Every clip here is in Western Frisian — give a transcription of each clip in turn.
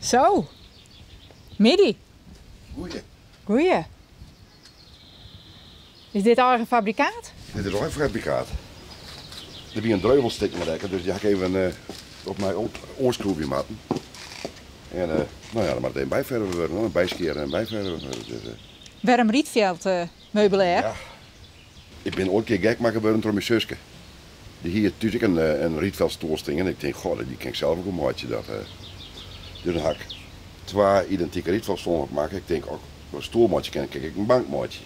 Zo. Middei. Goeie. Goeie. Is dit eigen fabrikaat? Dit is eigen fabrikaat. Der wie in drevel stikken rekke, dus dy ha ik even eh, op my oanskroevje moatten. En eh, no ja, dan moat it even byferve wurde, no, byskeare en byferve. Dus, eh, Wêrom Rietveld eh, meubilair? Ja. Ik bin oait kear gek makke wurden troch myn suske. Dy hie thús ek in, eh, in Rietveldstoel stean en ik tink, goh, dy kin ik sels ek wol meitsje. Dat, eh. Dus dan ha ik twa identike Rietveldstoelen makke. Ik tink, as ik in stoel meitsje kin, kin ik ek in bank meitsje.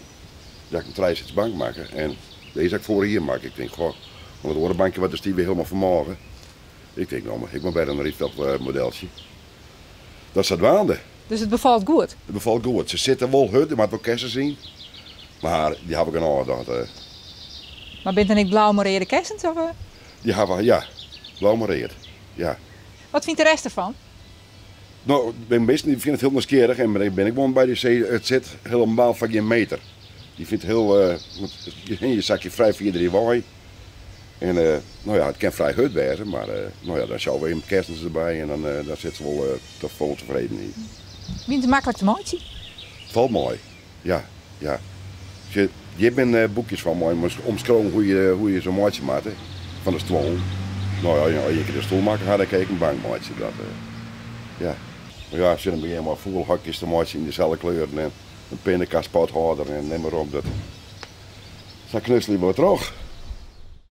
Dus ha ik in trijsits bank makke en dizze ha ik foarich jier makke. Ik tink, goh, want it oare bankje wat der stie wie hielendal fermôge. Ik tink, no, ik mar wer in Rietveld eh, modeltsje. Dat sadwaande. Dus it befalt goed? It befalt goed. Se sitte wol hurd, der moat wol kessens yn. Mar dy hawwe genôch. Dat, eh. Mar binne it dan ek blau mei reade kessens? Of? Eh? Dy hawwe, ja, blau mei read. Ja. Wat fynt de rest derfan? No, de measten dy fine it hiel nijsgjirrich en bin ik gewoan by dy see, it sit hielendal foar gjin meter. Dy fynt it hiel, eh, want je sakje frij fier der wei. En eh, no ja, it kin frij hurd wêze, mar eh, no ja, dan sjouwe we even kessens derby en dan, dan sit se wol toch fol tefreden yn. Wie it maklik te meitsjen? Falt mei, ja, ja. Sjoch, hjir binne boekjes fan mei omskreaun hoe je, hoe je se meitsje moatte, fan de stuollen. No ja, as je in kear de stoel makke ha, dan kin je ek in bank meitsje. Dat, ja. Mar ja, sjoch, dan begjinne je mei fûgelhokjes te meitsjen yn deselde kleuren en in pinnekaspothâlder en nim mar op. Dat, sa knusselje we wat troch.